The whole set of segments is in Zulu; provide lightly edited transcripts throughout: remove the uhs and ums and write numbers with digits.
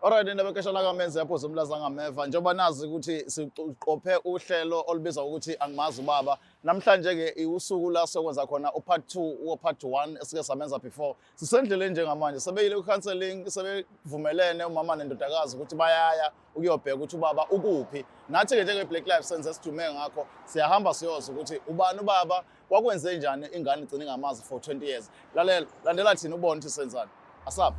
Alright, indaba ekeshana kamenzi yapho zomlaza ngameva njengoba nazi ukuthi siqophe uhlelo olubizwa ukuthi angimazi ubaba. Namhlanje ke usuku la sokwenza khona upart 2 wo part 1 esike samenza before. Sisendleleni njengamanje sebeyile ku-counseling sebevumelene umama nendodakazi ukuthi bayaya ukuyobheka ukuthi ubaba ukuphi. Nathi-ke njenge-Black Life senze sidume ngakho siyahamba siyoza ukuthi ubani ubaba kwakwenze njani ingane igcine ingamazi for 20 years. Lalela, landela thina ubone ukuthi senzani. Asap.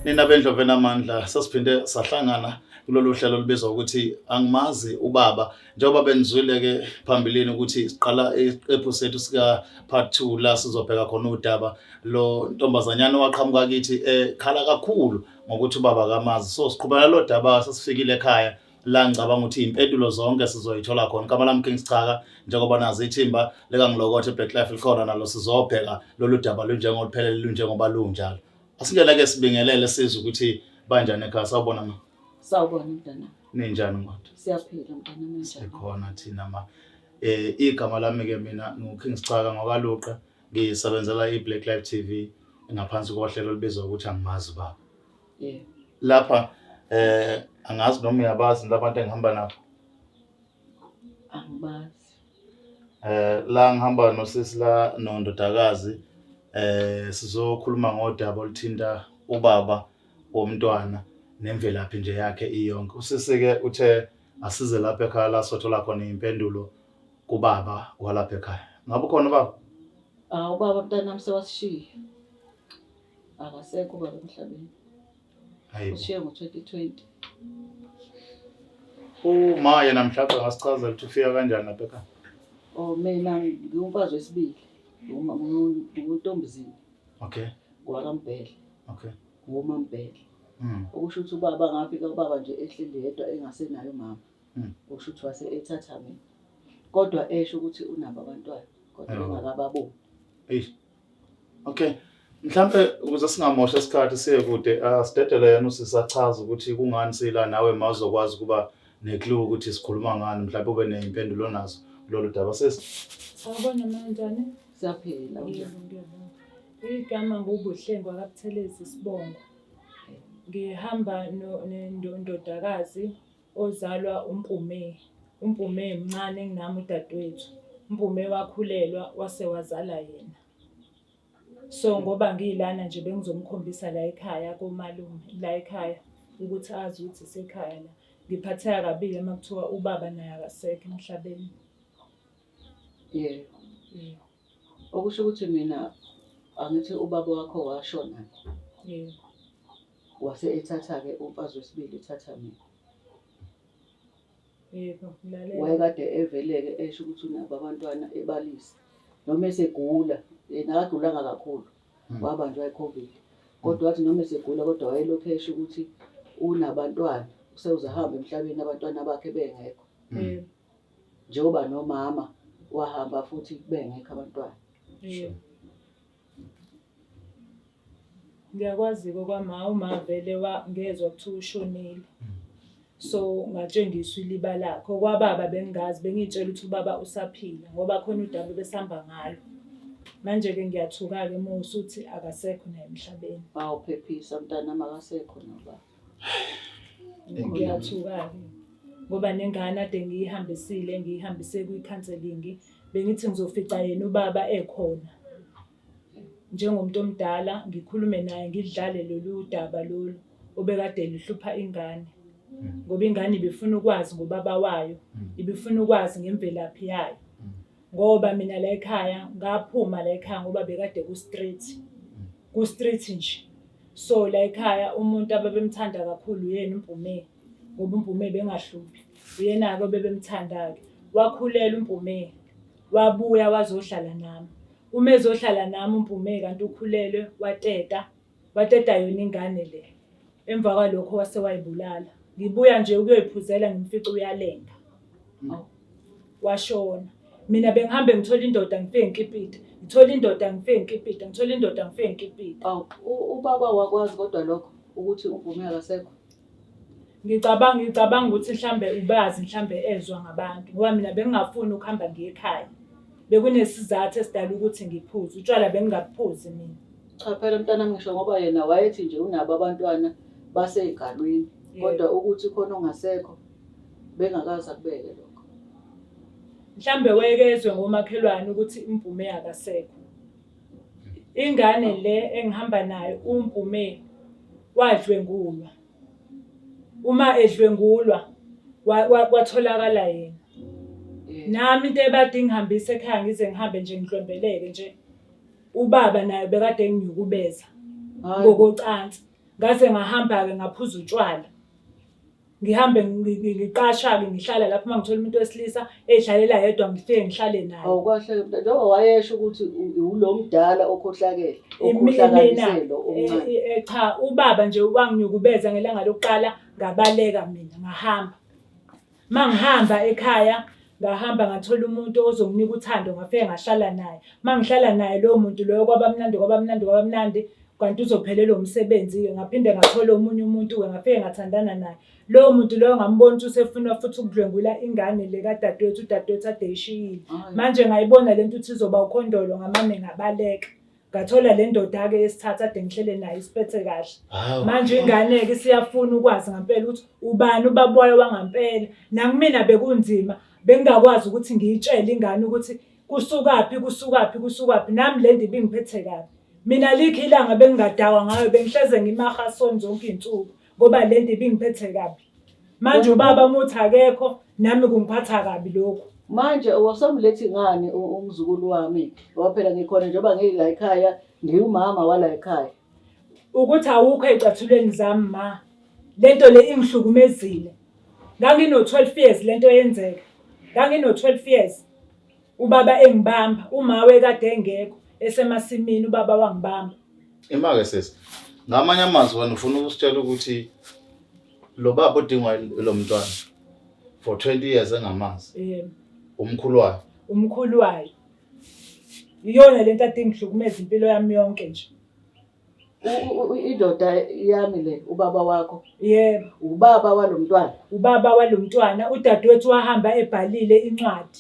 Nina bendlovu enamandla sasiphinde sahlangana kulolu hlelo olubizwa ukuthi angimazi ubaba njengoba benizwile ke phambilini ukuthi siqala isiqephu sethu sika part 2 la sizobheka khona udaba lo ntombazanyana owaqhamuka kithi ekhala kakhulu ngokuthi ubaba kamazi so siqhubeka lo daba sesifikile ekhaya la ngicabanga ukuthi impendulo zonke sizoyithola khona igama lami King Sichaka njengoba nazi ithimba likangilokothe Black Life likhona nalo sizobheka lolu daba lunjengoluphelele lunjengoba lunjalo asingene ke sibingelele sizwe ukuthi banjani ekhaya sawubona ma Sawubona mntana. Ninjani ngodwa? Siyaphila mntana ninjani? Sikhona thina ma. Eh igama lami ke mina nguKing Sicaka ngwakaLuqa ngisebenzela iBlack Life TV ngaphansi kohlelo olubizwa ukuthi angimazi baba. Yebo. Lapha eh angazi noma uyabazi labantu engihamba nabo. Angibazi. Eh la ngihamba nosisi la nondodakazi eh sizokhuluma ngodaba oluthinta ubaba womntwana nemvelaphi nje yakhe iyonke. Usisi-ke uthe asize lapha ekhaya la sothola khona iy'mpendulo kubaba walapha ekhaya. Ngabe ukhona ubaba? Ah, ubaba mntanami sewasishiya. Akasekho ubaba emhlabeni. Hayibo. Ushiye ngo-2020. Uma yena mhlawumbe angasichazela ukuthi ufika kanjani lapha ekhaya. Oh mina ngiwumfazi wesibili. Ngiwuntombizini Okay. ngowakaMbhele. Okay. NguMaMbhele. Mm. Okusho ukuthi ubaba ngafika ubaba nje ehleli yedwa engasenayo umama. Okusho ukuthi wase ethatha mina. Kodwa esho ukuthi unabo abantwana kodwa Yebo. engakababoni. Eish. Okay. Mhlambe ukuze singamosha isikhathi siye kude asidedele yena usisachaza ukuthi kungani sila nawe mawuzokwazi ukuba neclue ukuthi sikhuluma ngani mhlawumbe ube nezimpendulo nazo kulolu daba sesi. Sawubona manjani? Siyaphila unjani? Yebo, ngiyabonga. Igama nguBuhle ngwakaButhelezi isibongo. Ngihamba nendodakazi ozalwa uMpume. UMpume mncane kunami udadewethu. UMpume wakhulelwa wase wazala yena. So ngoba ngilana nje bengizomkhombisa la ekhaya komalume la ekhaya ukuthi azi ukuthi isekhaya la. Ngiphatheka kabi-ke uma kuthiwa ubaba naye akasekho emhlabeni. Yebo. Yebo. Okusho ukuthi mina angithi ubaba wakho washona. Yebo. Wase ethatha-ke umfazi wesibili ethatha mina. Yebo, ngilalela. Wayekade eveleke esho ukuthi unabo abantwana ebalisa. Noma esegula, yena akagulanga kakhulu. Wabanjwa i-COVID. Kodwa wathi noma esegula kodwa wayelokhu esho ukuthi unabantwana, usewuze ahamba emhlabeni abantwana bakhe bengekho. Yebo. Njengoba nomama wahamba futhi bengekho abantwana. Yebo. Ngiyakwazi-ke okwama, uma vele ngezwa kuthiwa ushonile. So ngatshengiswa iliba lakhe. Okwababa bengingazi, bengiy'tshela ukuthi ubaba usaphila ngoba khona udaba ebesihamba ngalo. Manje-ke ngiyathuka-ke uma usuthi akasekho naye emhlabeni. Awuphephisa mntanami akasekho nobaba. Ngiyathuka-ke ngoba nengane ade ngiyihambisile, ngiyihambise kwi-counselling, bengithi ngizofica yena ubaba ekhona. Njengomuntu omdala ngikhulume naye ngidlale lolu daba lolu obekade luhlupha ingane. Ngoba ingane ibifuna ukwazi ngobaba wayo, ibifuna ukwazi ngemvelaphi yayo. Ngoba mina la ekhaya ngaphuma la ekhaya ngoba bekade ku-street, ku-street nje. So la ekhaya umuntu ababemthanda kakhulu uyena uMpume, ngoba uMpume bengahluphi. Uyena-ke obebemthanda-ke. Wakhulelwa uMpume, wabuya wazohlala nami. Uma ezohlala nami uMpume kanti ukhulelwe wateta, wateta yona ingane le. Emva kwalokho wase wayibulala. Ngibuya nje ukuyoyiphuzela ngimfice uyalenga. Washona. Mina bengihambe ngithola indoda ngifike ngikipite. Ngithola indoda ngifike ngikipite. Ngithola indoda ngifike ngikipite. Awu, ubaba wakwazi kodwa lokho ukuthi uMpume akasekho? Ngicabanga ukuthi mhlambe ubazi mhlambe ezwa ngabantu ngoba mina bengingafuni ukuhamba ngiye ekhaya. Bekunesizathu esidala ukuthi ngiphuze. Utshwala bengingabuphuzi mina. Cha phela mntanami ngisho ngoba yena wayethi nje unabo abantwana basey'galweni kodwa ukuthi khona ongasekho bengakaze akubeke lokho. Mhlambe wayekezwe ngomakhelwane ukuthi uMpume akasekho. Ingane le engihamba nayo uMpume wadlwengulwa. Uma edlwengulwa kwatholakala yena. Nami into ebade ingihambise ekhaya ngize ngihambe nje ngidlwembeleke nje. Ubaba naye bekade enginyukubeza ngokocansi. Ngaze ngahamba-ke ngaphuza utshwala. Ngihambe ngiqasha-ke ngihlala lapho uma ngithola umuntu wesilisa ey'hlalela yedwa ngifike ngihlale naye. Awukahle njengoba wayesho ukuthi ulo mdala okhohlakele, okhohlakalise lo omncane. Cha, ubaba nje wanginyukubeza ngelanga lokuqala ngabaleka mina ngahamba. Mangihamba ekhaya ngahamba ngathola umuntu ozonginika uthando ngafike ngahlala naye. Mangihlala naye lowo muntu loyo kwaba mnandi kwaba mnandi kwaba mnandi kanti uzophelelwa umsebenzi-ke ngaphinde ngathola omunye umuntu-ke ngafike ngathandana naye. Lowo muntu loyo ngambona ukuthi usefuna futhi ukudlwengula ingane le kadadewethu, udadewethu ade eyishiyile. Manje ngayibona le nto ukuthi izoba ukhondolo ngamane ngabaleka. Ngathola le ndoda-ke yesithathu ade ngihlele nayo isiphethe kahle. Manje ingane-ke isiyafuna ukwazi ngampela ukuthi ubani ubaba wayo wangampela. Nakumina bekunzima, bengingakwazi ukuthi ngiyitshele ingane ukuthi kusukaphi, kusukaphi, kusukaphi. Nami le nto ibingiphethe kabi. Mina alikho ilanga bengingadakwa ngayo, bengihleze ngimahasoni zonke iy'nsuku ngoba le nto ibingiphethe kabi. Manje ubaba uma uthi akekho, nami kungiphatha kabi lokhu. Manje awusamlethi ngani umzukulu wami? Ngoba phela ngikhona njengoba ngila ekhaya, ngiwumama wala ekhaya. Ukuthi awukho ey'cathulweni zami ma. Le nto le ingihlukumezile. Ngangino-12 years le nto yenzeka. Ngangino-12 years ubaba engibamba, uma wayekade engekho esemasimini ubaba wangibamba. Ima-ke sisi, ngamanye amazwi wena ufuna ukusitshela ukuthi lo baba odingwa lo mntwana for 20 years engamazi. Yebo. Umkhulu wayo. Umkhulu wayo. Iyona lento ade ingihlukumeza impilo yami yonke nje. Indoda yami le, ubaba wakho. Yebo. Ubaba walomntwana. Ubaba walomntwana, udadewethu wahamba ebhalile incwadi.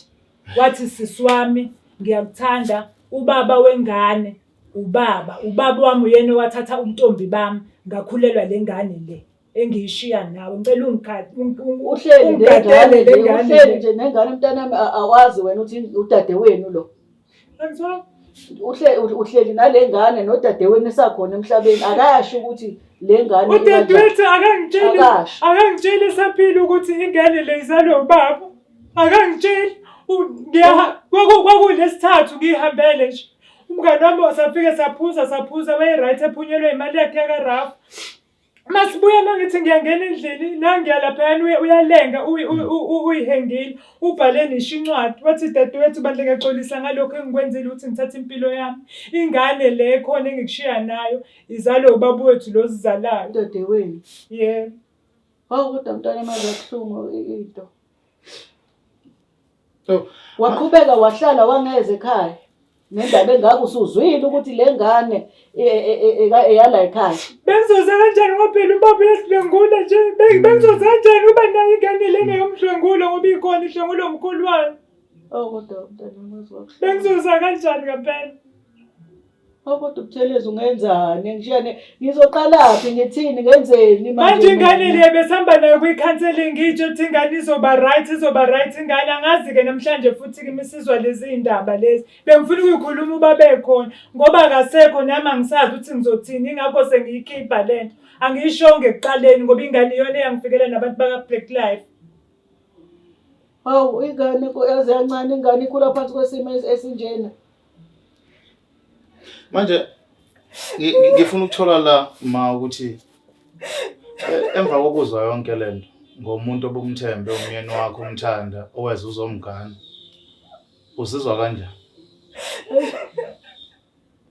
Wathi sisi wami ngiyakuthanda, ubaba wengane ubaba, ubaba wami uyena owathatha ubuntombi bami ngakhulelwa le ngane le engiyishiya nawe. Ngicela Uhleli nengane ungigadele le ngane uhleli le. nje nengane mntanami, awazi wena ukuthi udadewenu lo. Angizwa. Uhleli nale ngane nodadewenu esakhona emhlabeni, akasho ukuthi le ngane Udadewethu akangitsheli, Akasho. akangitsheli esaphila ukuthi ingane le izalwe ubaba. Akangitsheli. Kwakulesithathu ngiyihambele nje. Umngani wami safike saphuza saphuza waye-right ephunyelwe imali yakhe yakarafu. Masibuya mangithi ngiyangena endlini nangiya laphayana uyalenga uyihengile ubhale nisho incwadi wathi dadewethu bandla ngiyaxolisa ngalokho engikwenzile ukuthi ngithathe impilo yami ingane le khona engikushiya nayo izalwe ubaba wethu lo sizalayo Dadewenu. Yebo. Hawu kodwa mntwana maze kuhlungu into. So Waqhubeka wahlala wangeza ekhaya. Nendaba engaka usuzwile ukuthi le ngane eyala ekhaya. Bengizoza kanjani ngoba phela ubaba uyasidlwengula nje. Bengizoza kanjani uba nayo ingane lena yomdlwengulo ngoba ikhona idlwengula umkhulu wayo. Oh kodwa mntwana maze wakuhlungu. Bengizoza kanjani ngempela? Hawu kodwa uButhelezi ungenzani? Ngishiyane ngizoqalaphi ngithini ngenzeni manje ingane le besihamba nayo kwi-counseling itsho ukuthi ingane izoba right izoba right ingane angazi-ke namhlanje futhi-ke imisizwa lezi iy'ndaba lezi bengifuna ukuyikhuluma uba bekhona ngoba akasekho nami angisazi ukuthi ngizothini ingakho sengiyikhipha le nto angiyishongo ekuqaleni ngoba ingane iyona eyangifikela nabantu baka-black life. Hawu ingane yaze yancane ingane ikhula phansi kwesimo esinjena. Manje ngifuna ukuthola la ma ukuthi emva kokuzwa yonke lento ngomuntu obumthembe umyeni wakho umthanda oweza uzomgana uzizwa kanjani?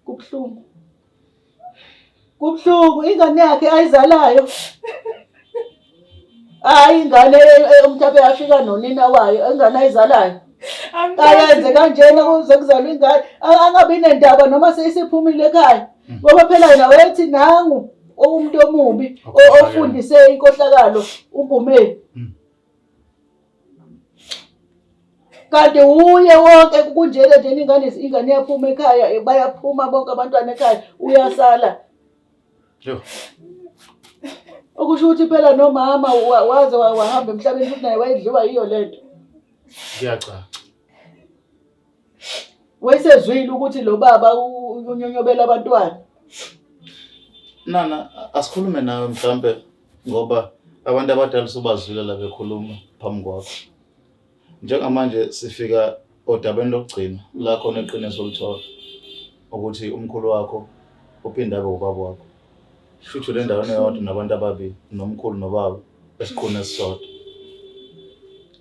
Kubuhlungu. Kubuhlungu ingane yakhe ayizalayo. Hayi ingane umthabe yafika nonina wayo ingane ayizalayo. Ayenze kanjena kuze kuzalwe ingane angabi nendaba noma seyisiphumile ekhaya. Ngoba phela yena wayethi nangu umuntu omubi ofundise inkohlakalo uMpumeni. Kanti wuye wonke kunjena nje ingane ingane iyaphuma ekhaya bayaphuma bonke abantwana ekhaya uyasala. Yo. Okusho ukuthi phela nomama waze wahamba emhlabeni futhi naye wayedliwa yiyo lento. Kuyacaca. Wayesezwile ukuthi lo baba unyonyobela abantwana. Nana, asikhulume nawe mhlambe ngoba abantu abadala sobazwile la bekhuluma phambi kwakho. Njengamanje sifika odabeni lokugcina la khona iqiniso olithola ukuthi umkhulu wakho uphinde abe ubaba wakho. Shuthi le ndaweni eyodwa nabantu ababili nomkhulu nobaba esiqhuni esisodwa.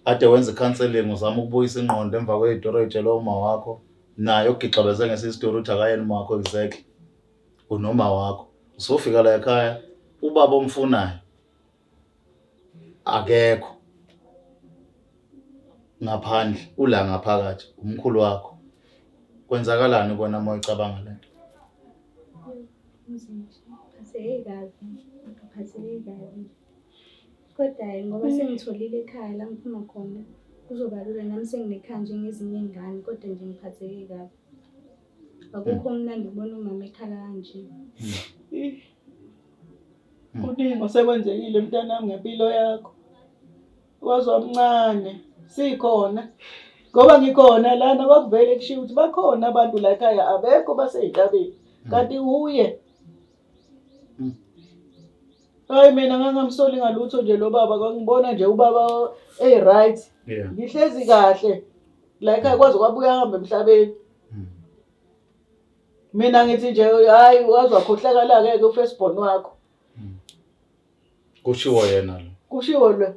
Ade wenza i-counselling uzama ukubuyisa ingqondo emva kwey'tori oy'tshelwe uma wakho naye ogixabeze ngesisitori uthi akayena uma wakho exactly unoma wakho. Usufika la ekhaya ubaba omfunayo akekho ngaphandle ula ngaphakathi umkhulu wakho. Kwenzakalani kona uma uyicabanga le nto? Ngiphatheke kabi, ngiphatheke kabi. Kodwa-ke ngoba sengitholile ekhaya la ngiphuma khona, kuzoba lula nami senginekhaya njengezinye iy'ngane kodwa nje ngiphatheke kabi. Akukho mnandi ukubona umama ekhala kanje. Kuningi osekwenzekile mntanami ngempilo yakho. Waze wamncane sikhona ngoba ngikhona lana kwakuvele kushiwo ukuthi bakhona abantu la ekhaya abekho basey'ntabeni kanti uye. Hayi mina ngangamsoli ngalutho nje lo baba kwangibona nje ubaba eyi-right. Yeah. Ngihlezi kahle la ekhaya kwaze kwabuya ahambe emhlabeni. Mina ngithi nje hayi waze wakhohlakala-ke ke u-first born wakho. Kushiwo yena lo. Kushiwo lo.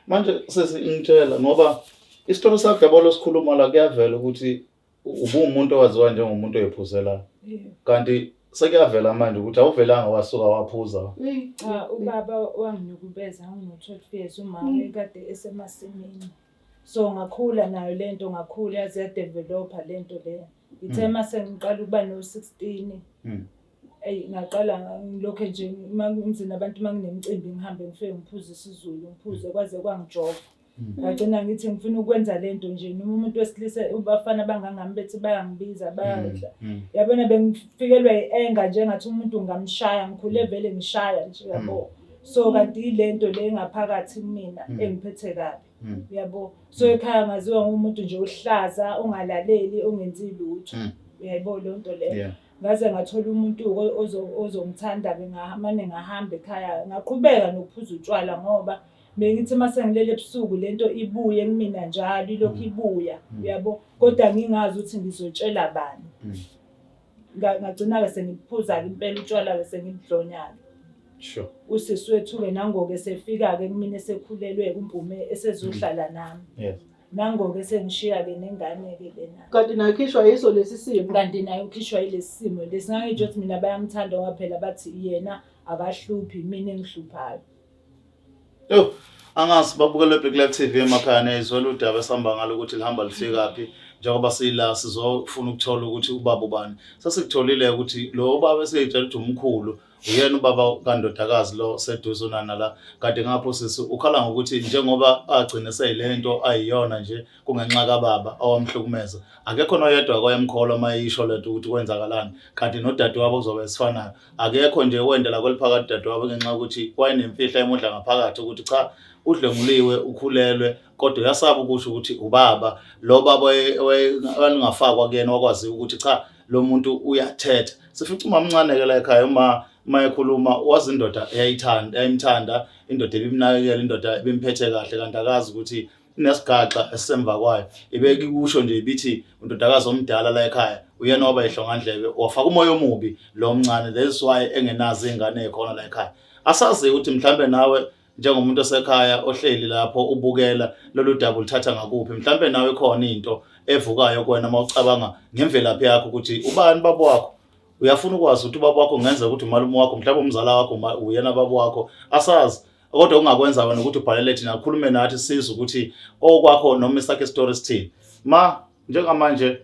Manje sesi ngitshela ngoba isitori sakho yabo losikhuluma la kuyavela ukuthi ubuwumuntu owaziwa njengomuntu oyiphuzela. Kanti sekuyavela manje ukuthi awuvelanga wasuka waphuza. Cha ubaba wanginukubeza ngino-12 years umama ekade esemasimini. So ngakhula nayo lento ngakhula yaze yadevelopa lento le. Ngithe uma sengiqala ukuba no-16 eyi ngaqala ngilokhe nje emzini abantu uma kunemicimbi ngihambe ngifike ngiphuze isiZulu ngiphuze kwaze kwangijova. Ngagcina ngithi ngifuna ukwenza lento nje noma umuntu wesilisa abafana bangangami bethi bayangibiza bayadla. Yabona bengifikelwa i-anger nje ngathi umuntu ngingamshaya ngikhule vele ngishaya nje yabo. So kanti yilento le engaphakathi kumina engiphethe kabi. Uyabo. So ekhaya ngaziwa ngumuntu nje ohlaza ongalaleli ongenzi lutho. Uyayibona leyo nto leyo. Yeah. Ngaze ngathola umuntu ozongithanda-ke ngamane ngahamba ekhaya ngaqhubeka nokuphuza utshwala ngoba Bengithi uma sengilele ebusuku lento ibuye kumina njalo ilokhu ibuya uyabo kodwa ngingazi ukuthi ngizotshela bani. Ngagcina-ke sengibuphuza-ke impela utshwala-ke sengibudlonya-ke. Sure. Usisi wethu-ke nangoke sefika-ke kumina esekhulelwe kuMpume esezohlala nami. Yes. Nangoke sengishiya-ke nengane-ke lena. Kanti nakhishwa yiso lesi simo. Kanti naye ukhishwa yilesi simo lesi. Ngangitsho ukuthi mina bayamthanda ngoba phela bathi yena akahluphi mina engihluphayo. Yo, angazi babukele Big Life TV emakhaya niyayizwela udaba esihamba ngalo ukuthi lihamba lifikaphi njengoba sila sizofuna ukuthola ukuthi ubaba ubani. Sesikutholile ukuthi lo baba eseyitshela ukuthi umkhulu uyena ubaba kandodakazi lo seduze unana la kanti ngapho sisi ukhala ngokuthi njengoba agcine seyilento ayiyona nje kungenxa kababa awamhlukumeza akekho noyedwa kwayemkholwa uma eyisho lento ukuthi kwenzakalani kanti nodadewabo kuzobe esifanayo akekho nje wendela kweliphakathi dadewabo ngenxa yokuthi wayenemfihla emudla ngaphakathi ukuthi cha udlenguliwe ukhulelwe kodwa uyasaba ukusho ukuthi ubaba lo baba walingafakwa kuyena wakwazi ukuthi cha lo muntu uyathetha sifica umamncane ke la ekhaya uma uma ekhuluma wazi indoda eyayithanda eyayimthanda indoda ebimnakekela indoda ebimphethe kahle kanti akazi ukuthi inesigaxa esisemva kwayo ibeke ikusho nje ibithi undodakazi omdala la ekhaya uyena waba ihlongandlebe wafaka umoya omubi lo mncane that's why engenazo ingane ekhona la ekhaya asazi ukuthi mhlambe nawe njengomuntu osekhaya ohleli lapho ubukela lolu daba ulithatha ngakuphi mhlambe nawe khona into evukayo kuwena uma ucabanga ngemvelaphi yakho ukuthi ubani baba wakho uyafuna ukwazi ukuthi ubaba wakho kungenzeka ukuthi umalume wakho mhlawumbe umzala wakho uyena baba wakho asazi kodwa ungakwenza wena ukuthi ubhalele thina ukhulume nathi sizwe ukuthi okwakho noma isakhe story sithini ma njengamanje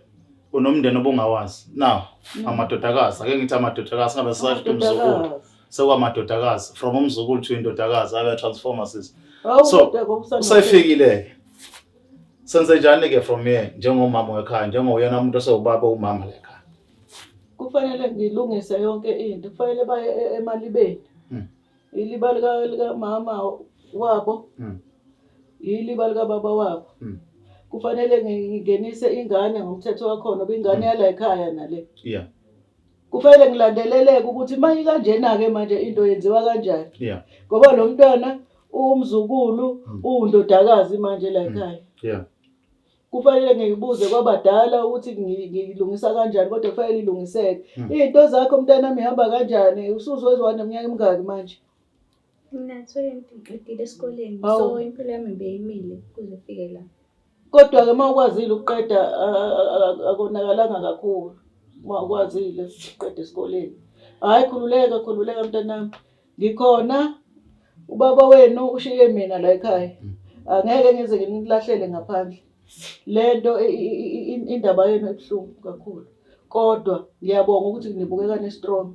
unomndeni obungawazi now amadodakazi ake ngithi amadodakazi ngabe sisasho ukuthi umzukulu sekwamadodakazi from umzukulu to indodakazi abe transformer sis so usefikile senze njani ke from here njengomama wekhaya njengoyena umuntu osewubaba umama lekhaya kufanele ngilungise yonke into kufanele baye emalibeni Iliba likamama wabo iliba likababa wabo. Kufanele ngingenise ingane ngomthetho wakhona ngoba ingane yala ekhaya nale. Yeah. Kufanele ngilandeleleke ukuthi uma ikanjena-ke manje into yenziwa kanjani. Yeah. Ngoba lo mntwana uwumzukulu uwundodakazi manje la ekhaya. Yeah. Kufanele ngiyibuze kwabadala ukuthi ngiyilungisa kanjani kodwa kufanele ilungiseke. Izinto zakho mntanami ihamba kanjani? Usuzozwa neminyaka emingaki manje? Mina 20 ngiqedile esikoleni so impilo yami beyimile kuze kufike la. Kodwa-ke uma ukwazile ukuqeda akonakalanga kakhulu uma ukwazile ukuqeda esikoleni. Hhayi khululeka khululeka mntanami. Ngikhona ubaba wenu ushiye mina la ekhaya. Angeke ngize nginilahlele ngaphandle. Lento indaba yenu ibuhlungu kakhulu. Kodwa ngiyabonga ukuthi nibukeka ni-strong.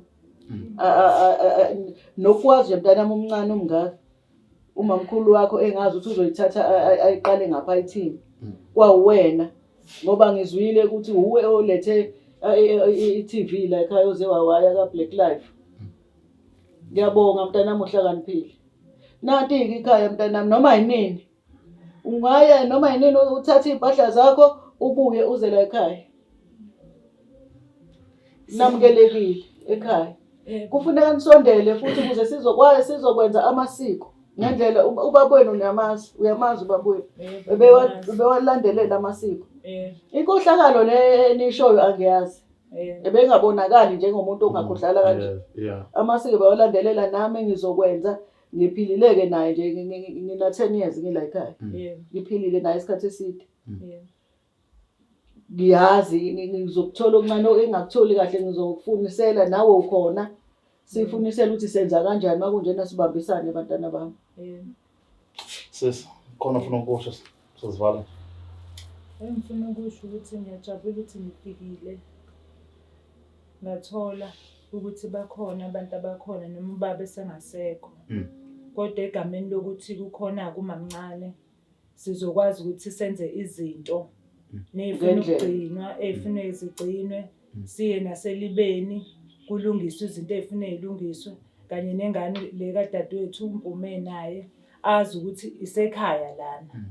Nokwazi nje mntanami omncane omngaka umamkhulu wakho engazi ukuthi uzoyithatha ayiqale ngapha ayithini. Kwawuwena ngoba ngizwile ukuthi uwe olethe i-TV la ekhaya oze wawaya ka-Black Life. Ngiyabonga mntanami uhlakaniphile. Nanti-ke ikhaya mntanami noma yinini. Ungaya noma yinini uthathe iy'mpahla zakho ubuye uze la ekhaya. Namukelekile ekhaya. Kufuneka nisondele futhi ukuze sizokwazi sizokwenza amasiko ngendlela ubaba wenu niyamazi, uyamazi ubaba wenu. Ebewalandelela amasiko. Inkohlakalo le enishoyo angiyazi. Ebengabonakali njengomuntu ongakhohlala kanje. Amasiko bawalandelela nami ngizokwenza ngiphilile-ke naye nje ngina 10 years ngila ekhaya. Ngiphilile naye isikhathi eside. Ngiyazi ngizokuthola okuncane engingakutholi kahle ngizokufunisela nawe ukhona. Sifunisele ukuthi senza kanjani uma kunjena sibambisane bantwana bami. Sis, khona ufuna ukusho sizivala. Engifuna ukusho ukuthi ngiyajabula ukuthi ngifikile ngathola ukuthi bakhona abantu abakhona noma ubaba esengasekho. Kodwa egameni lokuthi kukhona-ke umamncane sizokwazi ukuthi senze izinto ney'funa Ngendlela. ukugcinwa, ey'funa zigcinwe, siye naselibeni kulungiswe izinto ey'funa y'lungiswe kanye nengane le kadadewethu uMpume naye azi ukuthi isekhaya lana.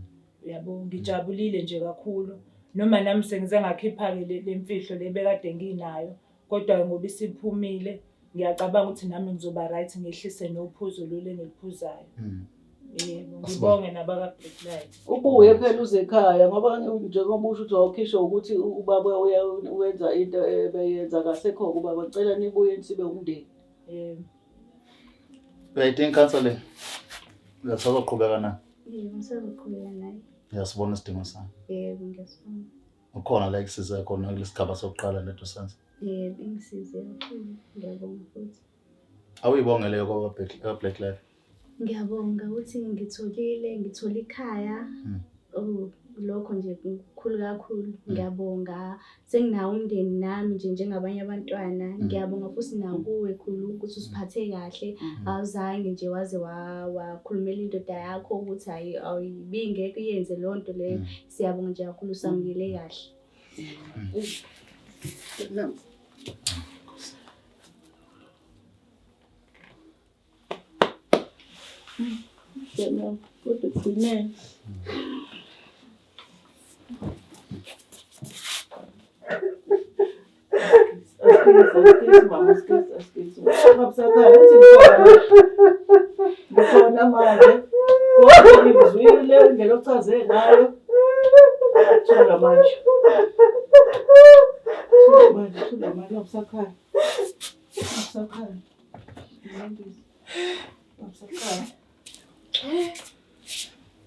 Uyabo, ngijabulile nje kakhulu noma nami sengize ngakhipha-ke le mfihlo le bekade nginayo kodwa ngoba isiphumile ngiyacabanga ukuthi nami ngizoba right ngehlise nophuzo lolu engiliphuzayo. Yebo, ngibonge nabaka-Black Life. Ubuye phela uze ekhaya ngoba njengoba usho ukuthi wawukhishwa ukuthi ubaba wenza into ebeyenza akasekho-ke ubaba ngicela nibuye sibe umndeni. Yebo. Uyayidinga i-counseling? Uyasazoqhubeka na? Yebo, ngisazoqhubeka naye. Uyasibona isidingo sakho. Yebo, ngiyasibona. Ukhona la ekusize khona kulesigaba sokuqala lento senza. Yebo, ingisize kakhulu. Ngiyabonga futhi. Awuyibonge leyo kwaba Black Life. Ngiyabonga ukuthi ngitholile, ngithole ikhaya. Oh, lokho nje kukhulu kakhulu. Ngiyabonga. Senginawo umndeni nami nje njengabanye abantwana. Ngiyabonga futhi nakuwe Khulu ukuthi usiphathe kahle. Awuzange nje waze wakhulumela indoda yakho ukuthi hayi awuyibingeke iyenze leyo nto leyo. Siyabonga nje kakhulu usamukele kahle. Kodwa ekugcineni Ngikhona manje kodwa ngikuzwile indlela ochaze ngayo. Thula manje. Thula manje, thula manje, awusakhala. Awusakhala.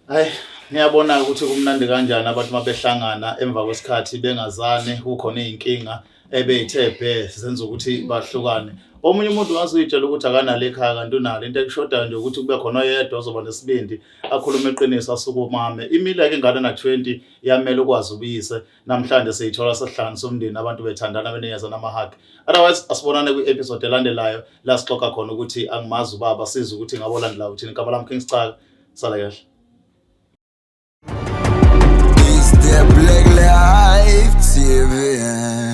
Hayi, niyabona ukuthi kumnandi kanjani abantu mabehlangana emva kwesikhathi bengazani, kukhona izinkinga ebeyithe bhe zenza ukuthi bahlukane. Omunye umuntu ungaze uyitshela ukuthi akanalo ekhaya kanti unalo. Into ekushodayo nje ukuthi kube khona oyedwa ozoba nesibindi akhulume iqiniso asukumame. Imile-ke ingane na-20 yamele ukwazi ubuyise. Namhlanje siyithola sesihlanganisa umndeni abantu bethandana benikeza nama-hug. Otherwise asibonane kwi-episode elandelayo la sixoxa khona ukuthi angimazi ubaba sizwe ukuthi ngabe olandelayo uthini. Igama lami King Sicaka. Sala kahle. It's the Black Life TV.